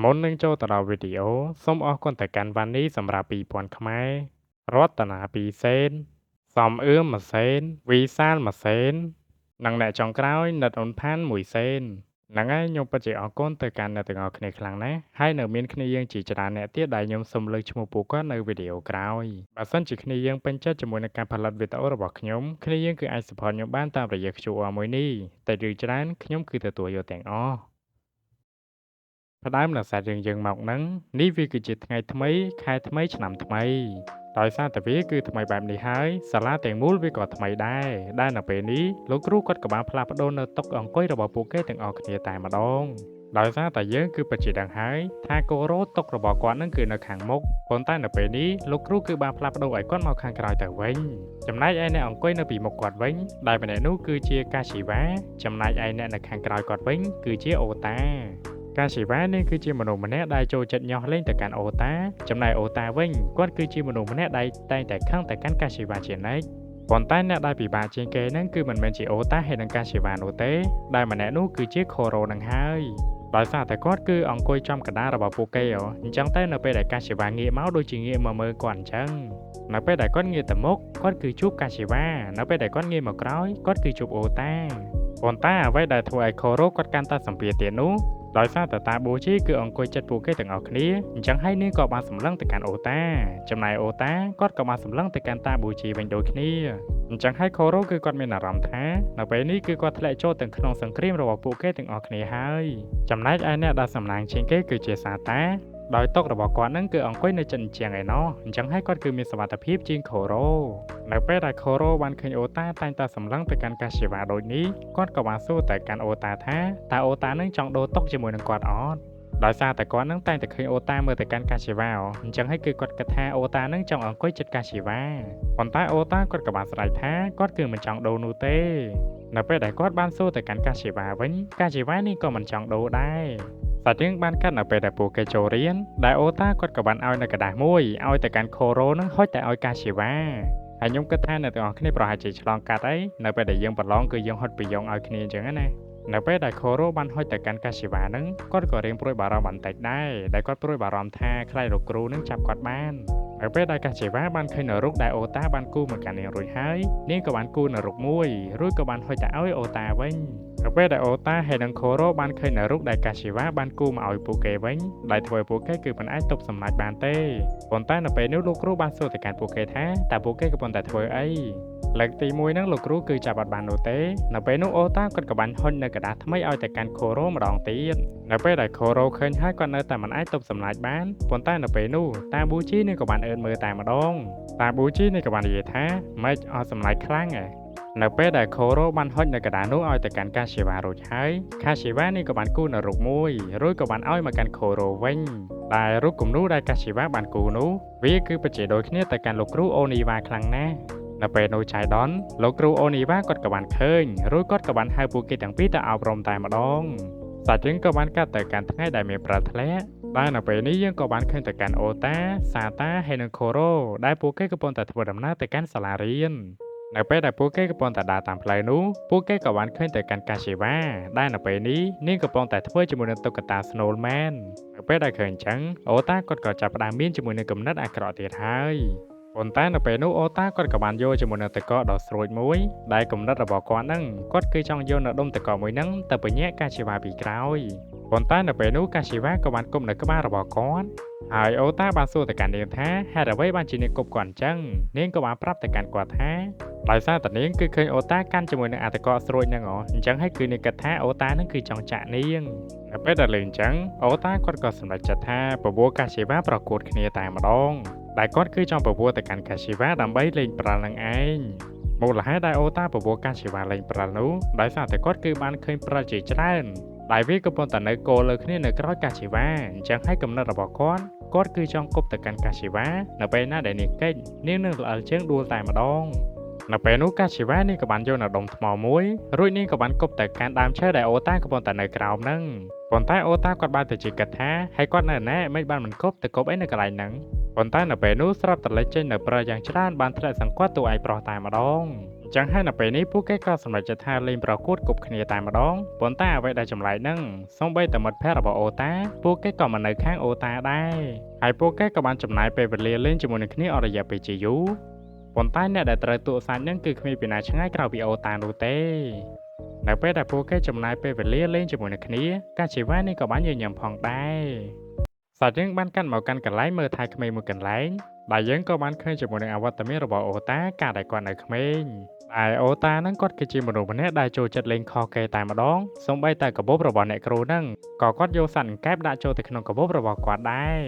មុននឹងចូលទៅដល់វីដេអូសូមអរគុណទៅកាន់វ៉ានីសម្រាប់2000ខ្មែររតនា2សេនសំអឿម1សេនវីសាល1សេននិងអ្នកចុងក្រោយនិតអូនផាន1សេនហ្នឹងហើយខ្ញុំពិតជាអរគុណទៅកាន់អ្នកទាំងអស់គ្នាខ្លាំងណាស់ហើយនៅមានគ្នាយើងជាច្រើនអ្នកទៀតដែលខ្ញុំសូមលើកឈ្មោះពួកគាត់នៅវីដេអូក្រោយបើសិនជាគ្នាយើងពេញចិត្តជាមួយនឹងការផលិតវីដេអូរបស់ខ្ញុំគ្នាយើងគឺអាច support ខ្ញុំបានតាមរយៈ QR មួយនេះតែឬច្រើនខ្ញុំគឺទទួលយកទាំងអស់ផ្ដើមនៅសាច់រឿងយើងមកហ្នឹងនេះវាគឺជាថ្ងៃថ្មីខែថ្មីឆ្នាំថ្មីដោយសារតែវាគឺថ្មីបែបនេះហើយសាលាទាំងមូលវាក៏ថ្មីដែរដែលនៅពេលនេះលោកគ្រូគាត់ក៏បានផ្លាស់ប្ដូរនៅតុអង្គុយរបស់ពួកគេទាំងអស់គ្នាតែម្ដងដោយសារតែយើងគឺពិតជាដឹងហើយថាកូរ៉ូតុរបស់គាត់នឹងគឺនៅខាងមុខប៉ុន្តែនៅពេលនេះលោកគ្រូគឺបានផ្លាស់ប្ដូរឲ្យគាត់មកខាងក្រោយទៅវិញចំណែកឯអ្នកអង្គុយនៅពីមុខគាត់វិញដែលម្នាក់នោះគឺជាកាស៊ីវ៉ាចំណែកឯអ្នកនៅខាងក្រោយគាត់វិញគឺជាអូតាកាស៊ីវ៉ានេះគឺជាមនុស្សម្នាក់ដែលចូលចិត្តញាស់លេងទៅកាន់អូតាចំណែកអូតាវិញគាត់គឺជាមនុស្សម្នាក់ដែលតែងតែខឹងទៅកាន់កាស៊ីវ៉ាជានិច្ចប៉ុន្តែអ្នកដែលពិបាកជាងគេហ្នឹងគឺមិនមែនជាអូតាហើយនិងកាស៊ីវ៉ានោះទេដែលម្នាក់នោះគឺជាខូរ៉ូនឹងហើយដោយសារតែគាត់គឺអង្គុយចំកណ្ដាលរបស់ពួកគេអញ្ចឹងទៅនៅពេលដែលកាស៊ីវ៉ាងាកមកដូចជាងាកមកមើលគាត់អញ្ចឹងនៅពេលដែលគាត់ងាកទៅមុខគាត់គឺជួបកាស៊ីវ៉ានៅពេលដែលគាត់ងាកមកក្រោយគាត់គឺជួបអូតាប៉ុន្តែអ្វីដែលធ្វើឲ្យខូរ៉ូគាត់កាន់តែសម្ពាធទៀតនោះដោយសារតែតាបូជីគឺអង្គុយចិត្តពួកគេទាំងអស់គ្នាអញ្ចឹងហើយនាងក៏បានសម្លឹងទៅកាន់អូតាចំណែកអូតាគាត់ក៏បានសម្លឹងទៅកាន់តាបូជីវិញដូចគ្នាអញ្ចឹងហើយខូរ៉ូគឺគាត់មានអារម្មណ៍ថានៅពេលនេះគឺគាត់ធ្លាក់ចូលទៅក្នុងសង្គ្រាមរបស់ពួកគេទាំងអស់គ្នាហើយចំណែកឯអ្នកដែលសំណាងជាងគេគឺជាសាតាដោយតុរបស់គាត់នឹងគឺអង្គុយនៅចិនជាងឯណោះអញ្ចឹងហើយគាត់គឺមានសុវត្ថិភាពជាងខូរ៉ូនៅពេលដែលខូរ៉ូបានឃើញអូតាតែងតែសម្លឹងទៅកាន់កាស៊ីវ៉ាដូចនេះគាត់ក៏បានសួរទៅកាន់អូតាថាតើអូតានឹងចង់ដូរតុជាមួយនឹងគាត់អត់ដោយសារតែគាត់នឹងតែងតែឃើញអូតាមើលទៅកាន់កាស៊ីវ៉ាអញ្ចឹងហើយគឺគាត់គិតថាអូតានឹងចង់អង្គុយជិតកាស៊ីវ៉ាប៉ុន្តែអូតាគាត់ក៏បានស្រែកថាគាត់គឺមិនចង់ដូរនោះទេនៅពេលដែលគាត់បានសួរទៅកាន់កាស៊ីវ៉ាវិញកាស៊ីវ៉ានេះក៏មិនចង់ដូរដែរសាច់រឿងបានកាត់នៅពេលដែលពួកគេចូលរៀនដែលអូតាគាត់ក៏បានឲ្យនៅក្រដាសមួយឲ្យទៅកាន់ខូរ៉ូនឹងហុចតែឲ្យកាស៊ីវ៉ាហើយខ្ញុំគិតថាអ្នកទាំងអស់គ្នាប្រហែលជាឆ្លងកាត់អីនៅពេលដែលយើងប្រឡងគឺយើងហត់ពីយ៉ងឲ្យគ្នាអញ្ចឹងណានៅពេលដែលខូរ៉ូបានហុចទៅកាន់កាស៊ីវ៉ាហ្នឹងគាត់ក៏រៀងព្រួយបារម្ភបន្តិចដែរដែលគាត់ព្រួយបារម្ភថាខ្លាចលោកគ្រូនឹងចាប់គាត់បាននៅពេលដែលកាស៊ីវ៉ាបានឃើញនៅរូបដែលអូតាបានគូមកកាន់នាងរួចហើយនាងក៏បានគូនៅរូបមួយរួចក៏បានហុចទៅឲ្យអូតាវិញនៅពេលដែលអូតាហើយនិងខូរ៉ូបានឃើញនៅរូបដែលកាស៊ីវ៉ាបានគូមកឲ្យពួកគេវិញដែលធ្វើឲ្យពួកគេគឺមិនអាចទប់សម្រេចបានទេប៉ុន្តែនៅពេលនោះលោកគ្រូបានសួរទៅកាន់ពួកគេថាតើពួកគេកំពុងតែធ្វើអីលើកទី1ហ្នឹងលោកគ្រូគឺចាប់អត់បាននោះទេនៅពេលនោះអូតាគាត់ក៏បានហុចនៅក្រដាសថ្មីឲ្យទៅកាន់ខូរ៉ូម្ដងទៀតនៅពេលដែលខូរ៉ូឃើញហើយគាត់នៅតែមិនអាចទប់សម្រេចបានប៉ុន្តែនៅពេលនោះតាប៊ូជីនេះក៏បានអើតមើលតែម្ដងតាប៊ូជីនេះក៏បាននិយាយថាម៉េចអត់សម្រេចខ្លាំងហ៎នៅពេលដែលខូរ៉ូបានហុចនៅក្រដាសនោះឲ្យទៅកាន់កាស៊ីវ៉ារួចហើយកាស៊ីវ៉ានេះក៏បានគូនៅរូបមួយរួចក៏បានឲ្យមកកាន់ខូរ៉ូវិញដែលរូបគំនូរដែលកាស៊ីវ៉ាបានគូនោះវាគឺពិតជាដូចគ្នាទៅកាន់លោកគ្រូអូនីវ៉ាខ្លាំងណាស់នៅពេលនោះចៃដនលោកគ្រូអូនីវ៉ាគាត់ក៏បានឃើញរួចគាត់ក៏បានហៅពួកគេទាំងពីរទៅអប់រំតែម្ដងសាច់រឿងក៏បានកាត់ទៅកាន់ថ្ងៃដែលមានប្រាធ្លាក់ដែលនៅពេលនេះយើងក៏បានឃើញទៅកាន់អូតាសាតាហើយនិងខូរ៉ូដែលពួកគេកំពុងតែធ្វើដំណើរទៅកាន់សាលារៀននៅពេលដែលពួកគេកំពុងតែដើរតាមផ្លូវនោះពួកគេក៏បានឃើញទៅកាន់កាស៊ីវ៉ាដែលនៅពេលនេះនាងកំពុងតែធ្វើជាមួយនឹងតុក្កតា Snowman នៅពេលដែលឃើញអញ្ចឹងអូតាគាត់ក៏ចាប់ផ្ដើមមានជាមួយនឹងគំនិតអាក្រក់ទៀតហើយប៉ុន្តែនៅពេលនោះអូតាគាត់ក៏បានយកជាមួយនឹងតកដ៏ស្រួចមួយដែលគំនិតរបស់គាត់ហ្នឹងគាត់គឺចង់យកនៅដុំតកមួយហ្នឹងទៅបញ្ញាកាស៊ីវ៉ាពីក្រោយប៉ុន្តែនៅពេលនោះកាស៊ីវ៉ាក៏បានគប់នៅក្បាលរបស់គាត់ហើយអូតាបានសួរទៅកាន់នាងថាហេតុអ្វីបានជានាងគប់គាត់អញ្ចឹងនាងក៏បានប្រាប់ទៅកាន់គាត់ថាដោយសារតែនាងគឺឃើញអូតាកាន់ជាមួយនឹងអាតកស្រួចហ្នឹងអញ្ចឹងហើយគឺនាងគិតថាអូតាហ្នឹងគឺចង់ចាក់នាងនៅពេលដែលលេងអញ្ចឹងអូតាគាត់ក៏សម្រេចចិត្តថាបបួលកាស៊ីវ៉ាប្រកួតគ្នាតែម្ដងដែលគាត់គឺចង់បបួលទៅកាន់កាស៊ីវ៉ាដើម្បីលេងប្រាល់នឹងឯងមូលហេតុដែលអូតាបបួលកាស៊ីវ៉ាលេងប្រាល់នោះដោយសារតែគាត់គឺបានឃើញប្រាល់ជាច្រើនដែលវាកំពុងតែនៅគោលើគ្នានៅក្រោយកាស៊ីវ៉ាអញ្ចឹងហើយកំណត់របស់គាត់គាត់គឺចង់គប់ទៅកាន់កាស៊ីវ៉ានៅពេលណាដែលនាងកិច្ចនាងនឹងល្អិលជើងដួលតែម្ដងនៅពេលនោះកាស៊ីវ៉ានេះក៏បានយកនៅដុំថ្មមួយរួចនាងក៏បានគប់ទៅកាន់ដើមឈើដែលអូតាកំពុងតែនៅក្រោមហ្នឹងប៉ុន្តែអូតាគាត់បានទៅជាគិតថាហើយគាត់នៅណែមិនបានមិនគប់ទៅគប់អីនៅកន្លែងហ្នឹងប៉ុន្តែនៅពេលនោះស្រាប់តែលេចចេញនៅប្រើយ៉ាងច្រើនបានធ្លាក់សង្កត់តួឯងប្រុសតែម្ដង អញ្ចឹងហើយនៅពេលនេះពួកគេក៏សម្រេចចិត្តថាលេងប្រកួតគប់គ្នាតែម្ដងប៉ុន្តែអ្វីដែលចម្លែកហ្នឹងសូម្បីតែមិត្តភក្តិរបស់អូតាពួកគេក៏មិននៅខាងអូតាដែរហើយពួកគេក៏បានចំណាយពេលវេលាលេងជាមួយនឹងគ្នាអស់រយៈពេលជាយូរប៉ុន្តែអ្នកដែលត្រូវទក់សាច់ហ្នឹងគឺគ្មានពីណាឆ្ងាយក្រៅពីអូតានោះទេនៅពេលដែលពួកគេចំណាយពេលវេលាលេងជាមួយនឹងគ្នាកាជីវ៉ានេះក៏បានញញឹមផងដែរសាច់រឿងបានកាន់មកកាន់កន្លែងមើលថែក្មេងមួយកន្លែងដែលយើងក៏បានឃើញជាមួយនឹងអវត្តមានរបស់អូតាកាលដែលគាត់នៅក្មេង ឯអូតាហ្នឹងគាត់គឺជាមនុស្សម្នាក់ដែលចូលចិត្តលេងខុសគេតែម្ដងសូម្បីតែកាបូបរបស់អ្នកគ្រូហ្នឹងក៏គាត់យកសត្វអង្កែបដាក់ចូលទៅក្នុងកាបូបរបស់គាត់ដែរ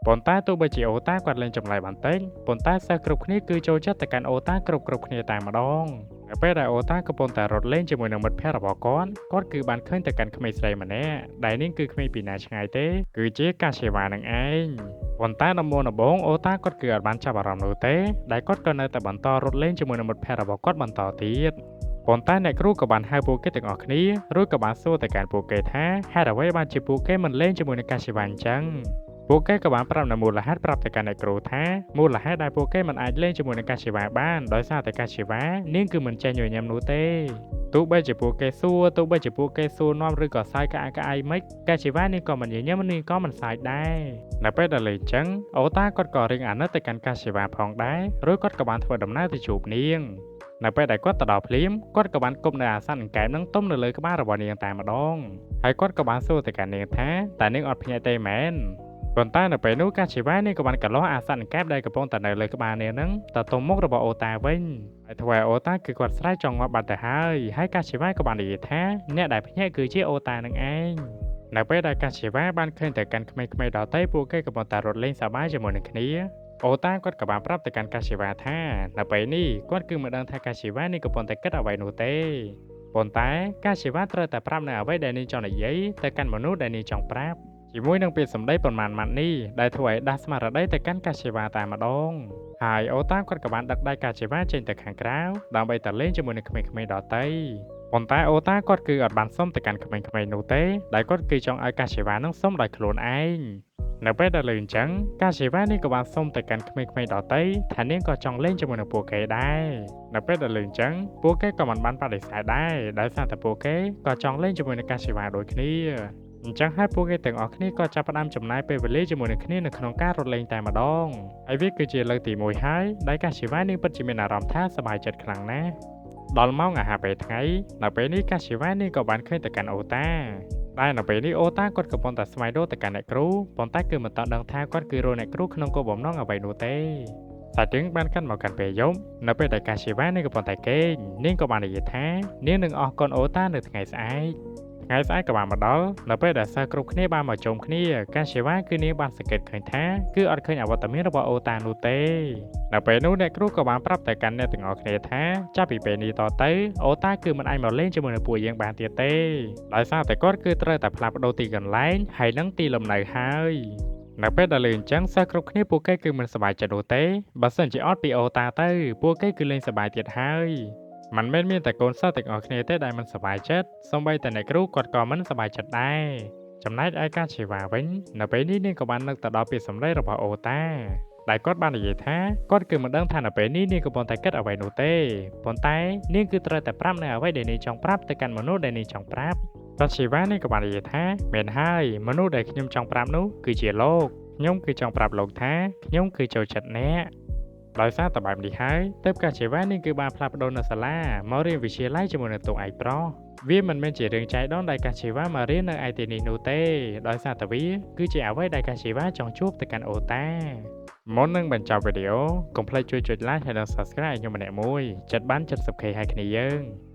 ប៉ុន្តែទោះបីជាអូតាគាត់លេងចម្លែកបន្តិចប៉ុន្តែសិស្សគ្រប់គ្នាគឺចូលចិត្តទៅកាន់អូតាគ្រប់គ្រប់គ្នាតែម្ដងនៅពេលដែលអូតាកំពុងតែរត់លេងជាមួយនឹងមិត្តភ័ក្តិរបស់គាត់គាត់គឺបានឃើញទៅកាន់ក្មេងស្រីម្នាក់ដែលនាងគឺគ្មានពីណាឆ្ងាយទេគឺជាកាសេវ៉ានឹងឯងប៉ុន្តែដំបូងដំបូងអូតាគាត់គឺអត់បានចាប់អារម្មណ៍នោះទេដែលគាត់ក៏នៅតែបន្តរត់លេងជាមួយនឹងមិត្តភ័ក្តិរបស់គាត់បន្តទៀតប៉ុន្តែអ្នកគ្រូក៏បានហៅពួកគេទាំងអស់គ្នារួចក៏បានសួរទៅកាន់ពួកគេថាហេតុអ្វីបានជាពួកគេមិនលេងជាមួយនឹងកាសេវ៉ាអញ្ចឹងពួកគេក៏បានប្រាប់នៅមូលហេតុប្រាប់ទៅកាន់អ្នកគ្រូថាមូលហេតុដែលពួកគេមិនអាចលេងជាមួយនឹងកាសេវ៉ាបានដោយសារតែកាសេវ៉ានាងគឺមិនចេះញញឹមនោះទេទោះបីជាពួកគេសួរទោះបីជាពួកគេសួរនាំឬក៏សើចក្អាកក្អាយមិនកាសេវ៉ានាងក៏មិនញញឹមនាងក៏មិនសើចដែរនៅពេលដែលលេងចឹងអូតាគាត់ក៏រៀងអាណិតទៅកាន់កាសេវ៉ាផងដែររួចគាត់ក៏បានធ្វើដំណើរទៅជួបនាងនៅពេលដែលគាត់ទៅដល់ភ្លាមគាត់ក៏បានគប់នៅអាសត្វអង្កែបនឹងទុំនៅលើក្បាលរបស់នាងតែម្ដងហើយគាត់ក៏បានសួរទៅកាន់នាងថាតើនាងអត់ភ្ញាក់ទេមែនប៉ុន្តែនៅពេលនោះកាជីវ៉ានាងក៏បានកន្លោះអាសត្វអង្កែបដែលកំពុងតែនៅលើក្បាលនាងហ្នឹងទៅទុំមុខរបស់អូតាវិញហើយធ្វើឲ្យអូតាគឺគាត់ស្រែកចង់ងាប់បាត់ទៅហើយហើយកាជីវ៉ាក៏បាននិយាយថាអ្នកដែលភ្ញាក់គឺជាអូតានឹងឯងនៅពេលដែលកាជីវ៉ាបានឃើញតែកាន់ក្មេងៗដទៃពួកគេកំពុងតែរត់លេងសប្បាយជាមួយនឹងគ្នាអូតាគាត់ក៏បានប្រាប់ទៅកាន់កាជីវ៉ាថានៅពេលនេះគាត់គឺមិនដឹងថាកាជីវ៉ានេះកំពុងតែគិតអ្វីនោះទេប៉ុន្តែកាជីវ៉ាត្រូវតែប្រាប់នៅអ្វីដែលនាងចង់និយាយទៅកាន់មនុស្សដែលនាងចង់ប្រាប់ជាមួយនឹងពាក្យសម្ដីប៉ុន្មានម៉ាត់នេះដែលធ្វើឲ្យដាស់ស្មារតីទៅកាន់កាជីវ៉ាតែម្ដងហើយអូតាគាត់ក៏បានដឹកដៃកាជីវ៉ាចេញទៅខាងក្រៅដើម្បីទៅលេងជាមួយនឹងក្មេងៗដទៃប៉ុន្តែអូតាគាត់គឺអត់បានសុំទៅកាន់ក្មេងៗនោះទេដែលគាត់គឺចង់ឲ្យកាជីវ៉ានឹងសុំដោយខ្លួនឯងនៅពេលដែលលើអញ្ចឹងកាជីវ៉ានេះក៏បានសុំទៅកាន់ក្មេងៗដទៃថានាងក៏ចង់លេងជាមួយនឹងពួកគេដែរនៅពេលដែលលើអញ្ចឹងពួកគេក៏មិនបានបដិសេធដែរដោយសារតែពួកគេក៏ចង់លេងជាមួយនឹងកាជីវ៉ាដូចគ្នាអញ្ចឹងហើយពួកគេទាំងអស់គ្នាក៏ចាប់ផ្ដើមចំណាយពេលវេលាជាមួយនឹងគ្នានៅក្នុងការរត់លេងតែម្ដងហើយវាគឺជាលើកទី1ហើយដែលកាជីវ៉ានាងពិតជាមានអារម្មណ៍ថាសប្បាយចិត្តខ្លាំងណាស់ដល់ម៉ោងអាហារពេលថ្ងៃនៅពេលនេះកាជីវ៉ានាងក៏បានឃើញទៅកាន់អូតាតែនៅពេលនេះអូតាគាត់កំពុងតែស្វែងរកទៅកាន់អ្នកគ្រូប៉ុន្តែគឺមិនទាន់ដឹងថាគាត់គឺរកអ្នកគ្រូក្នុងគោលបំណងអ្វីនោះទេសាច់រឿងបានកាន់មកកាន់ពេលយប់នៅពេលដែលកាជីវ៉ានាងកំពុងតែគេងនាងក៏បាននិយាយថានាងនឹងអស់កូនអូតានៅថ្ងៃស្អែកថ្ងៃស្អែកក៏បានមកដល់នៅពេលដែលសិស្សគ្រប់គ្នាបានមកជុំគ្នាកាជីវ៉ាគឺនាងបានសង្កេតឃើញថាគឺអត់ឃើញអវត្តមានរបស់អូតានោះទេនៅពេលនោះអ្នកគ្រូក៏បានប្រាប់ទៅកាន់អ្នកទាំងអស់គ្នាថាចាប់ពីពេលនេះតទៅអូតាគឺមិនអាចមកលេងជាមួយនឹងពួកយើងបានទៀតទេដោយសារតែគាត់គឺត្រូវតែផ្លាស់ប្ដូរទីកន្លែងហើយនិងទីលំនៅហើយនៅពេលដែលលើអញ្ចឹងសិស្សគ្រប់គ្នាពួកគេគឺមិនសប្បាយចិត្តនោះទេបើសិនជាអត់ពីអូតាទៅពួកគេគឺលេងសប្បាយទៀតហើយមិនមែនមានតែកូនសិស្សទាំងអស់គ្នាទេដែលមិនសប្បាយចិត្តសូម្បីតែអ្នកគ្រូគាត់ក៏មិនសប្បាយចិត្តដែរចំណែកឯកាជីវ៉ាវិញនៅពេលនេះនាងក៏បាននឹកទៅដល់ពាក្យសម្ដីរបស់អូតាដែលគាត់បាននិយាយថាគាត់គឺមិនដឹងថានៅពេលនេះនាងកំពុងតែគិតអ្វីនោះទេប៉ុន្តែនាងគឺត្រូវតែប្រាប់នៅអ្វីដែលនាងចង់ប្រាប់ទៅកាន់មនុស្សដែលនាងចង់ប្រាប់កាជីវ៉ានេះក៏បាននិយាយថាមែនហើយមនុស្សដែលខ្ញុំចង់ប្រាប់នោះគឺជាលោកខ្ញុំគឺចង់ប្រាប់លោកថាខ្ញុំគឺចូលចិត្តអ្នកដោយសារតែបែបនេះហើយទើបកាជីវ៉ានេះគឺបានផ្លាស់ប្ដូរនៅសាលាមករៀនវិទ្យាល័យជាមួយនឹងតួឯកប្រុសវាមិនមែនជារឿងចៃដន្យដែលកាជីវ៉ាមករៀននៅឯទីនេះនោះទេដោយសារតែវាគឺជាអ្វីដែលកាជីវ៉ាចង់ជួបទៅកាន់អូតាមុននឹងបញ្ចប់វីដេអូកុំភ្លេចជួយចុច Like ហើយនិង Subscribe ឲ្យខ្ញុំម្នាក់មួយចិត្តបាន 70K ឲ្យគ្នាយើង។